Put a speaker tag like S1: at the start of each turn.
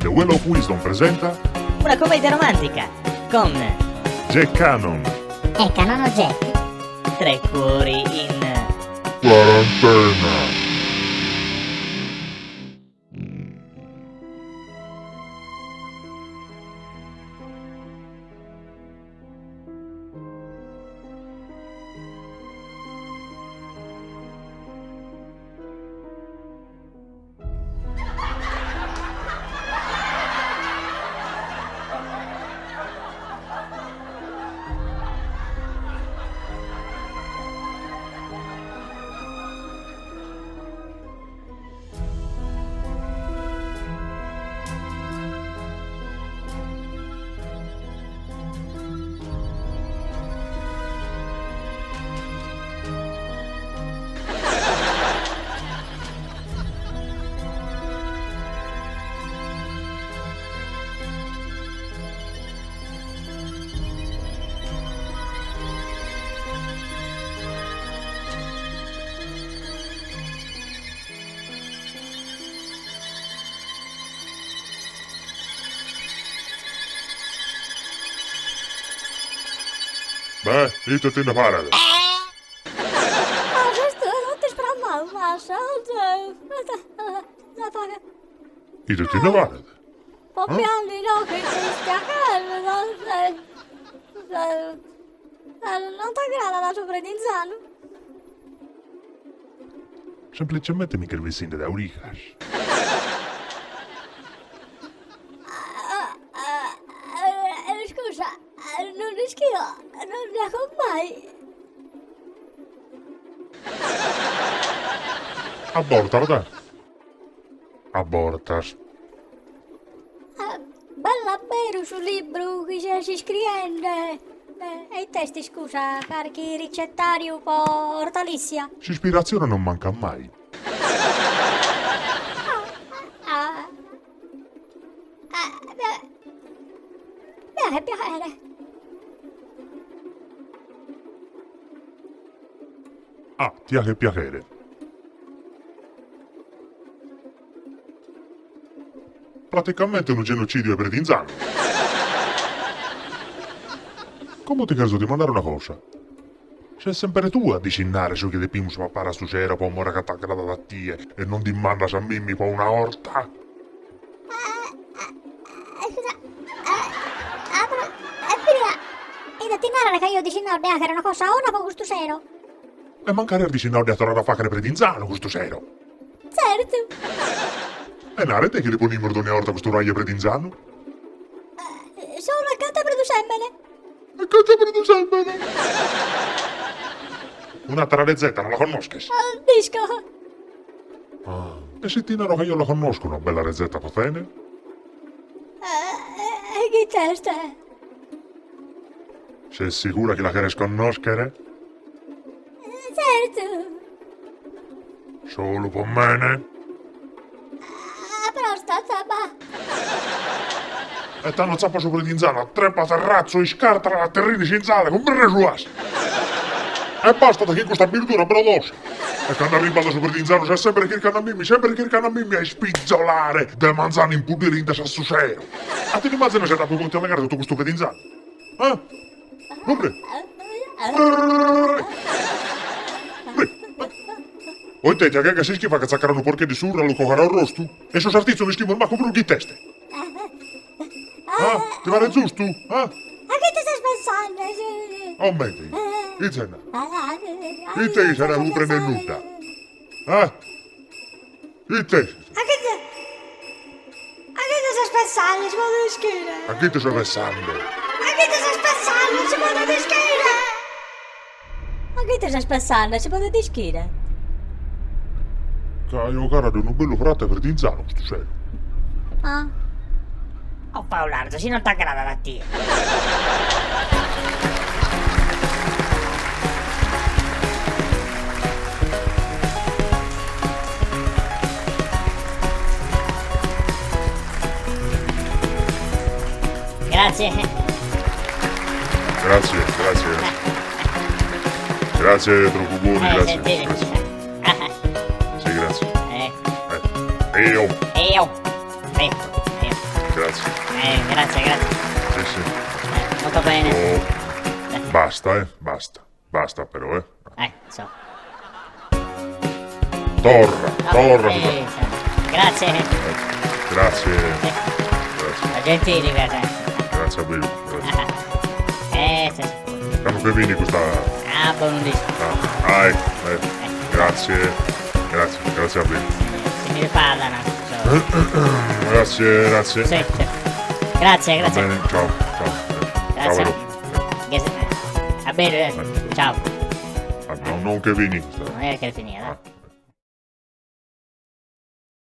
S1: The Well of Wisdom presenta
S2: Una commedia romantica con
S1: Jack Cannon
S3: E Canono Jack.
S2: Tre cuori in
S1: Quarantena. Beh, ite ti nde paret? Ite ti nde paret?
S3: Non t'agradat su predinzanu?
S1: Semplicemente mi ch'est bessinde dae orijas.
S3: Iscusa, non l'ischio, non nd'aco mai.
S1: A bortas da. A bortas.
S3: Bellu a beru su libru chi ses iscriende. E it'est iscusa, carchi ricettariu po ortalissia?
S1: S'ispiratzione non mancat mai.
S3: Ah, mi faghet piaghere.
S1: Ah, ti 'aghet piaghere. Praticamente unu genocidiu 'e predinzanu. Como ti cherzo dimandare una cosa. Ses sempre tue a disinnare su chi depimus papare a su sero po more ca t'agradat a tie e non dimandas a mimmi po una 'orta?
S3: Ite ti narat ca io ho disinnau de 'achere una cosa 'ona po custu sero?
S1: E mancari as disinnau de torrare a fachere predinzanu custu sero.
S3: Tzertu.
S1: E naret chi li ponimus dogna 'orta custu raju 'e predinzanu?
S3: Solu a canta produsembene.
S1: A canta produsembene. Un'atera rezetta non la connosches?
S3: Dd'isco.
S1: Ah, e si ti naro ca io la connosco una bella rezetta po tene?
S3: E ghit'est?
S1: Ses sigura chi la cheres connoschere?
S3: Tzertu.
S1: Solu po mene?
S3: A prostata, ba.
S1: E tando tzappa su predinzanu a trempa terratzu e iscartala a terrinu sinzale cumpresu as? E bastat chin custa birdura brodosa. E cando arribat su predinzanu ses sempre chircande a mimmi, sempre chircande a mimmi a ispizolare de manzanu impuddile intas a su sero. A ti l'immazines si t'apo potidu allegare totu custu predinzanu? Ah? Cumprì? Oi teti, a che s'ischi faghet tzacare unu porcheddu subra a lu coghere a arrostu? E su sartizzu no ischimus mancu prus ghit'est. Ah, ti paret giustu? Ah?
S3: A chi ti ses pensende?
S1: Oh meti, ite na? Ite chi sena cumprender nudda? Ah? Ite?
S3: A chi ti A chi ti ses pensende, si podet ischire?
S1: A chi ti so pensende?
S3: A chi ti ses pensende, si podet ischire? A chi ti ses pensende, si podet ischire?
S1: Ca aio cara de unu bellu pratu 'e predinzanu custu sero.
S3: Ah.
S2: O Paularzu, si non t'agradat a tie. Grazie.
S1: Grazie, grazie. Grazie, troppo buoni,
S2: Eh,
S1: grazie.
S2: sentite.
S1: Grazie. Sì, grazie.
S2: Eh.
S1: Eh. Io.
S2: Io. Eh. Io.
S1: Grazie.
S2: Grazie, grazie.
S1: Sì, sì.
S2: Molto bene.
S1: Oh. Basta, eh, basta. Basta però, eh.
S2: Insomma.
S1: Torra, torra.
S2: Sì, sì. Grazie.
S1: Grazie. Grazie.
S2: Gentili, grazie.
S1: Grazie a beru. Grazie.
S2: Sì, sì.
S1: Cando che beni custa...
S2: Ah, bonu discu.
S1: Ah, ecco, eh. Grazie. Grazie, grazie a beru.
S2: Si mi parlano.
S1: Grazie, grazie.
S2: Sì, sì. Grazie, grazie.
S1: Va bene, ciao, ciao.
S2: Grazie.
S1: Ciao,
S2: A beru, ciao.
S1: Ah, no, non che fini.
S2: Non è che è finita.